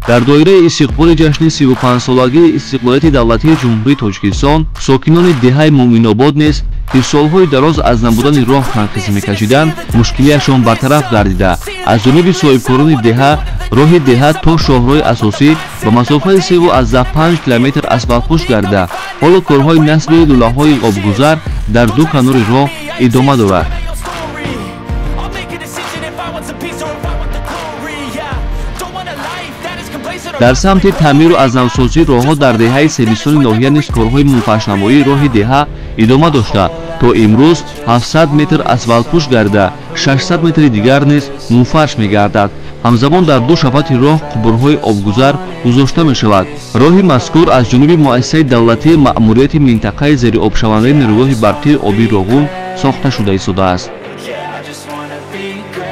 Дар доираи истиқболи ҷашни 35-солагии истиқлолияти давлатии Ҷумҳурии Тоҷикистон, сокинони деҳаи Муъминобод низ, ки солҳои дароз аз набудани роҳ танқисӣ мекашиданд, мушкилиашон бартараф гардида, аз ҷониби соҳибкорони деҳа роҳи деҳа то шоҳроҳи асосӣ ба масофаи 3,5 километр асфалтпӯш гардида, ҳоло корҳои насби лӯлаҳои обгузар дар ду канори роҳ идома дорад. Дар самти таъмиру аз навсозии роҳҳо дар деҳаи Себистони ноҳия низ корҳои мунфаршнамоии роҳи деҳа идома дошта, то имрӯз 700 метр асфалтпӯш гардида, 600 метри дигар низ мунфарш мегардад. Ҳамзамон дар ду шафати роҳ қубурҳои обгузар гузошта мешавад. Роҳи мазкур аз ҷониби муассисаи давлатии маъмурияти минтақаи зериобшавандаи нерӯгоҳи барқии обии Роғун сохта шуда истодааст.